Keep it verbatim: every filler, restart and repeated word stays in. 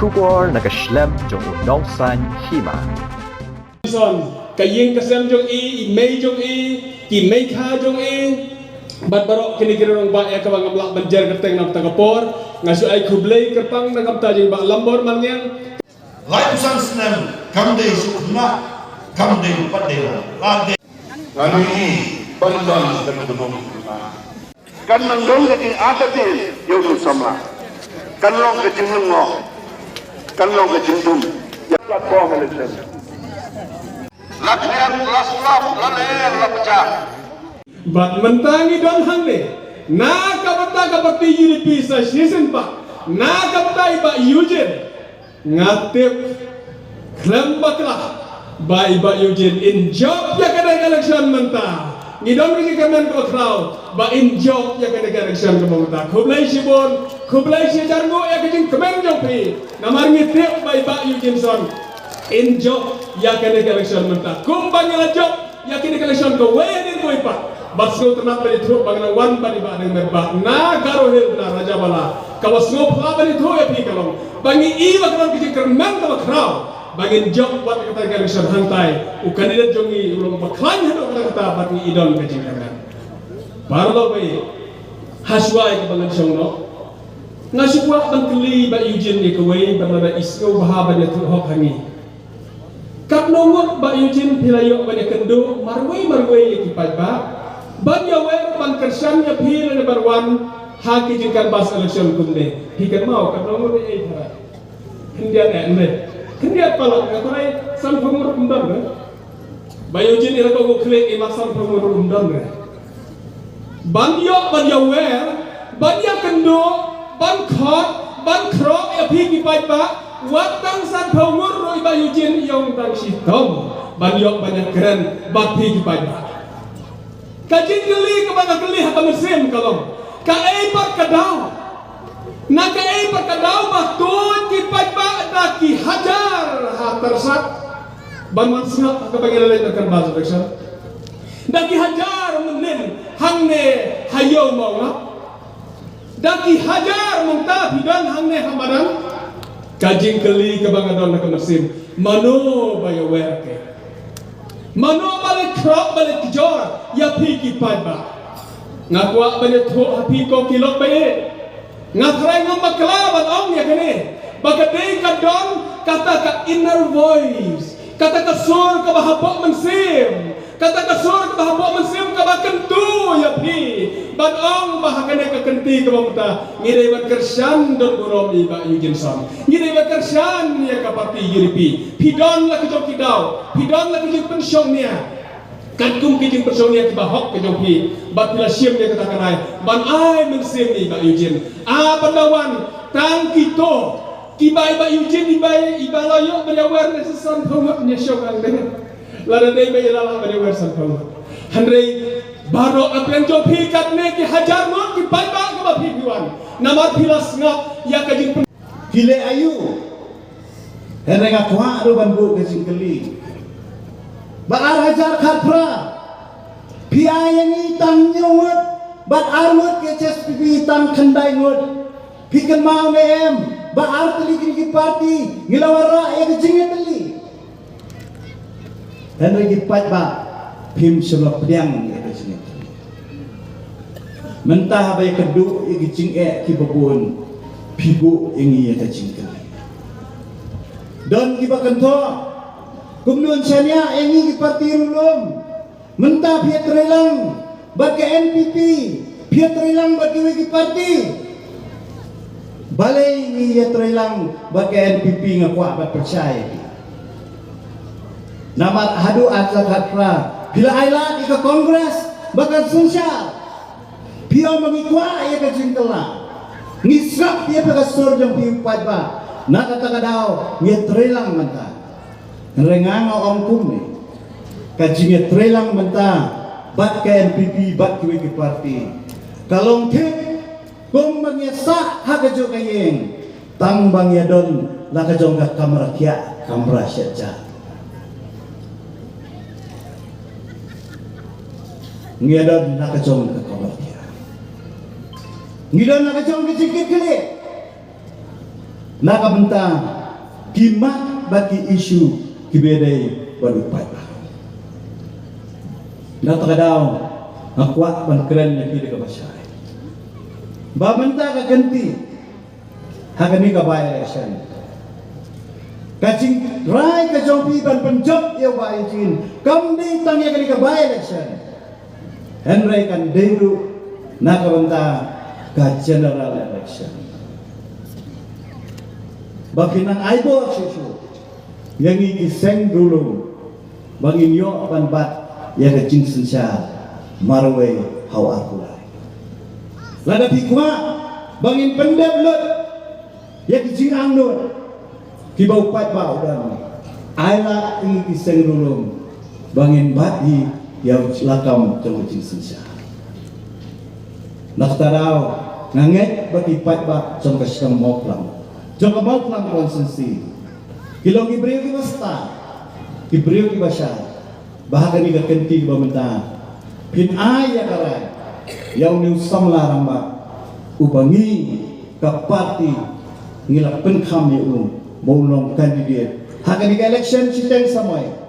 Khubor na ka shlem jong u nongsan hima. Son, ka ïing ka sem jong i, i mei jong i, ki mei kha jong i. Bad baroh kine ki rong ba ïa kaba ngam lah ban jer kyrteng na kata ka por. Nga shu ai khublei kyrpang na ka bynta jong i Bah Lambor Malngiang. Lai phew san snem kam dei shu khynnah, kam dei pat dei la dei. Ngan ïohi ban don ka jingdum. Kan nang don ka jingartatien ïa u samla. Kan long ka jinglyngngoh. Kan long ka jingdum. Ïa platform election. La khlieh, la slap, la ler, la pjah. Bad mynta ngi don hangne na ka bynta ka party U D P sa shisien pat na ka bynta i Bah Eugene. Nga tip khlem bakla ba i Bah Eugene in jop ïa kane ka election mynta. Ngi don ri ki kmen ko khraw ba in jop ïa kane ka election ka mynta. Khublei shibun, khublei shi hajar nguh ïa ka jingkmen jong phi. Namar ngi tip ba i Bah Eugene son in jop ïa kane ka election mynta. Kumba ngi la jop ïa kine ka election kawei ne kawei pat. Bad sngewtynnat ban ïathuh ba ngi la wan bad i Bah Nongmihkhmat na Garo Hills na Rajabala. Kaba sngewphylla ban ïathuh ïa phi ka long ba ngi i ba ka long ka jingkyrmen kaba khraw ba ngin jop wat ïa kata ka election hangtai. U candidate jong ngi u long ba khlaiñ haduh katta katta bad ngi i don ka jingkyrmen. Paralok ba ïeit, ha shuwa ïa kaba ngan shong noh, nga shu kwah ban kylli Bah Eugene ïa kawei bad lada i sngewbha ban ïathuh hok ha ngi. Katno ngut Bah Eugene phi la ïoh ban ïakynduh marwei marwei ïa ki paidbah ban ïawer ban kyrshan ïa phi lane ban wan ha ki jingcanvass election kumne? Phi kynmaw katno ngut? Ei, tharai khyndiat, eh, ne khyndiat palat, eh, tharai sanphew ngut ruh ym don re. Bah Eugene, ïa la ko khlieh i mat sanphew ngut ruh ym don re. Ban ïoh ban ïawer, ban ïakynduh, ban khot, ban khroh ïa phi ki paidbah, wat tang sanphew ngut ruh i Bah Eugene i ong tang shitom ban ïoh ban ïakren bad phi ki paidbah. Ka jingkylli kaba nga kylli ha ka mynsiem ka long, kaei pat ka daw, na kaei pat ka daw ba tuid ki paidbah da ki hajar ha Tyrsad ban wan sngap ha kaba ngi la leit na ka canvass election? Da ki hajar mynnin hangne ha Ïew Mawngap. Da ki hajar mynta phi don hangne ha madan. Ka jingkylli kaba nga don na ka mynsiem, mano ba ïawer ke? Mano ba leit khroh, ba leit kjor ïa phi ki paidbah? Nga kwah ban ïathuh ha phi ko ki lok ba ïeit. Nga trai ngam bakla ban ong ïa kane ba ka dei ka don kata ka inner voice, kata ka sur kaba hapoh mynsiem, kata ka sur kaba hapoh mynsiem kaba kyntu ïa phi ban ong ba ha kane ka kynti kaba mynta ngi dei ban kyrshan don burom ïa i Bah Eugene Song. Ngi dei ban kyrshan ïa ka parti U D P. Phi don la ka jong ki daw, phi don la ka jingpynshong nia. Katkum ki jingpynshong nia kiba hok ka jong phi, bad phi la shim ïa kata ka rai ban ai mynsiem ïa i Bah Eugene. A pyndawan tang kito kiba i Bah Eugene iba, iba la ïoh ban ïawer ne sa sanphew ngut ne shong hangne. Lada dei ba i la lah ban ïawer sanphew ngut. Hynrei baroh ka pyrshah jong phi katne ki hajar ngut ki paidbah kiba phi phi wan. Namar phi la sngap ïa ka jingpyn Ki leh aïu? Hynrei nga kwah ruh ban buh ka jingkylli. Ba ar hajar khatphra phi ai ïa ngi tang hynñiew ngut, bad ar ngut ka H S P P tang khyndai ngut. Phi kynmaw ne em ba ar tylli kine ki parti ngi la wanrah ïa ka jingïatylli? Hynrei ki paidbah phim shym la pdiang ïa ka jingeh. Mynta haba ïakynduh ïa ki jingeh kiba bun, phi buh ïa ngi ïa ka jingkylli. Don kiba kynthoh, kumno yn shaniah ïa ngi ki parti ruh lum? Mynta phi ïatreilang bad ka N P P, phi ïatreilang bad kiwei ki parti. Balei ngi ïatreilang bad ka N P P? Nga kwah ban pyrshah ïa phi. Namar haduh arhajar khatphra phi la ailad ïa ka Congress bad ka synshar. Phi ong ba ngi kwah ïa ka jingkylla. Ngi sngap ïa phi ka sur jong phi u paidbah. Na kata ka daw ngi ïatreilang mynta. Hynrei nga nga ong kumne, ka jingïatreilang mynta bad ka N P P bad kiwei ki parti ka long thik kumba ngi ïasah ha kajuh ka ïing, tang ba ngi ïadon la ka jong ka kamra thiah kamra shet ja. Ngi ïadon la ka jong ka kamra thiah. Ngi don la ka jong ka jingkitkhlieh. Na ka bynta ki mat bad ki issue kiba dei bad u paidbah. Na kata ka daw nga kwah ban kren ïa phi da kaba shai ba mynta ka kynti ha kane ka by-election, ka jingrai ka jong phi ban pynjop ïa u Bah Eugene kam dei tang ïa kane ka by-election, hynrei kan dei ruh na ka bynta ka general election. Ba phin nang ai bor shuh shuh ïa ngi ki seng riewlum ba ngin ïoh ban bat ïa ka jingsynshar marwei ha u arphew lai. Lada phi kwah ba ngin pyndep lut ïa ki jingangnud kiba u paidbah u don, ai lad ïa ngi ki seng riewlum ba ngin bat hi ïa u lakam jong ka jingsynshar. Na kata ka daw nga ngeit ba ki paidbah jong ka shnong Mawphlang, jong ka Mawphlang constituency, ki long ki briew kiba stad, ki briew kiba shai, ba ha kane ka kynti kaba mynta phin ai ïa ka rai ïa une u samla rangbah uba ngi ka party ngi la pynkham ïa u ba un long candidate ha kane ka election shiteng samoi.